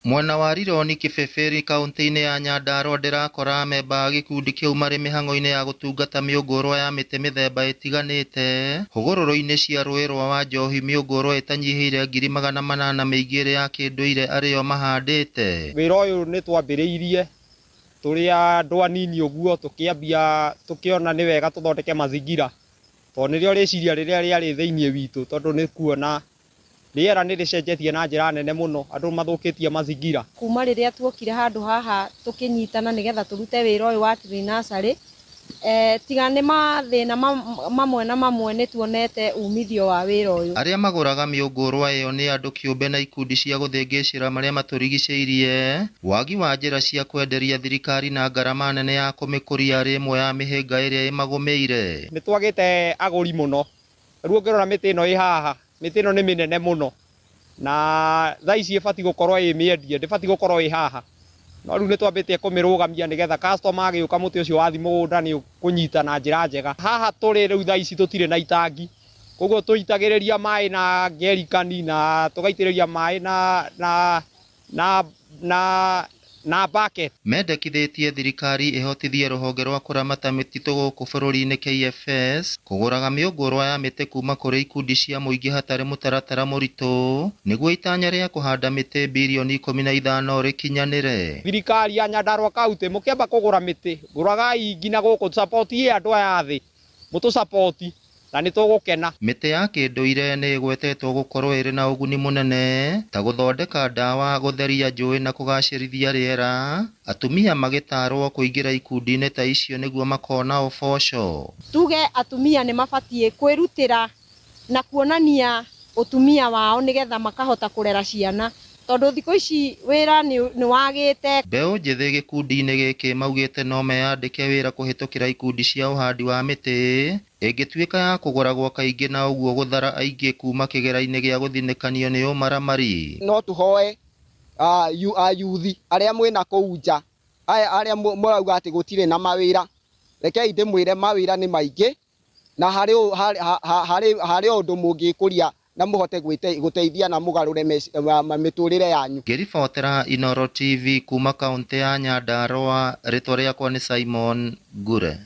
Mwena wa Rironi Kĩbĩbĩri kaũntĩ-inĩ ya Nyandarua ndĩrakora amemba a gĩkundi kĩu marĩ mĩhang'o-inĩ ya gũtungata mĩũngũrwa ya mĩtĩ mĩthemba ĩtiganĩte hũgũrũrũ-inĩ cia rũĩ rwa Wanjohi mĩũngũrwa ĩtanyihĩire 800,000 mĩingĩ ĩrĩ ya kĩndũire arĩyo mahandĩte. Wĩra ũyũ nĩ twambĩrĩirie tũrĩ andũ anini ũguo tũkĩambia tũkĩona nĩ wega tũthondeke mazingira tondũ nĩrĩo rĩciria rĩrĩa rĩarĩ thĩinĩ witũ tondũ nĩ kuona rĩera nĩ rĩcenjetie na njĩra nene mũno andũ mathũkĩtie mazingira. Kuma rĩrĩa tuokire handũ haha tũkĩnyitana nĩgetha tũrute wĩra ũyũ wa tree nursery, tiga nĩ mathĩna mamwe na mamwe nĩ tuonete umithio wa wĩra ũyũ. Arĩa magũraga mĩũngũrwa ĩyo nĩ andũ kĩũmbe na ikundi cia gũthĩngĩcĩra marĩa matũrigicĩirie. Wagi wa njĩra cia kwenderia thirikari na ngarama nene ya kũmĩkũria arĩ ĩmwe ya mĩhĩnga ĩrĩa ĩmagũmĩire. Nĩ twagĩte agũri mũno rĩu ũngĩrora mĩtĩ ĩno ĩ haha mĩtĩ ĩno nĩ mĩnene mũno na thaa ici ĩbatiĩ gũkorwo ĩ mĩendie ndĩbatiĩ gũkorwo ĩ haha no rĩu nĩ twambĩtie kũmĩrũgamia nĩgetha customer agĩũka mũtĩ ũcio wathi mũgũnda nĩ ũkũnyita na njĩra njega. Haha tũrĩ rĩu thaa ici tũtirĩ na itangi koguo tũitagĩrĩria maĩ na ngerikani na tũgaitĩrĩria maĩ na bucket. Mendekithĩtie thirikari ĩhotithie rũhonge rwa kũramata mĩtitũ gũkũ bũrũri-inĩ KFS kũgũraga mĩũngũrwa ya mĩtĩ kuma kũrĩ ikundi cia mũingĩ hatarĩ mũtaratara mũritũ nĩguo itanya rĩa kũhanda mĩtĩ birioni 15 rĩkinyanĩre. Thirikari ya Nyandarua County mũkĩamba kũgũra mĩtĩ gũragai nginya gũkũ support andũ aya thĩ mũtũ support na nĩ tũgũkena. Mĩtĩ ya kĩndũire nĩ ĩgwetetwo gũkorwo ĩrĩ na ũguni mũnene ta gũthondeka ndawa, gũtheria njũĩ na kũgacĩrithia rĩera, atumia magĩtarwo kũingĩra ikundi-inĩ ta icio nĩguo makona ũboco. Tuge atumia nĩ mabatiĩ kwĩrutĩra na kuonania ũtumia wao nĩgetha makahota kũrera ciana tondũ thikũ ici wĩra nĩ wagĩte. Mbeũ njĩthĩ gĩkundi-inĩ gĩkĩ maugĩte no meyandĩke wĩra kũhĩtũkĩra ikundi cia ũhandi wa mĩtĩ ĩngĩtuĩka ya kũgũragwo kaingĩ na ũguo gũthara aingĩ kuma kĩgera-inĩ gĩa gũthinĩkanio nĩ ũmaramari. No tũhoe ayuthi arĩa mwĩna kũu nja aya arĩa mũrauga atĩ gũtirĩ na mawĩra rekei ndĩmwĩre mawĩra nĩ maingĩ na harĩ ũndũ mũngĩkũria na mũhote gũteithia na mũgarũre mĩtũrĩre yanyu. Ngĩribotera Inooro TV kuma kaũntĩ ya Nyandarua, rĩtwa rĩakwa nĩ Simon Ngure.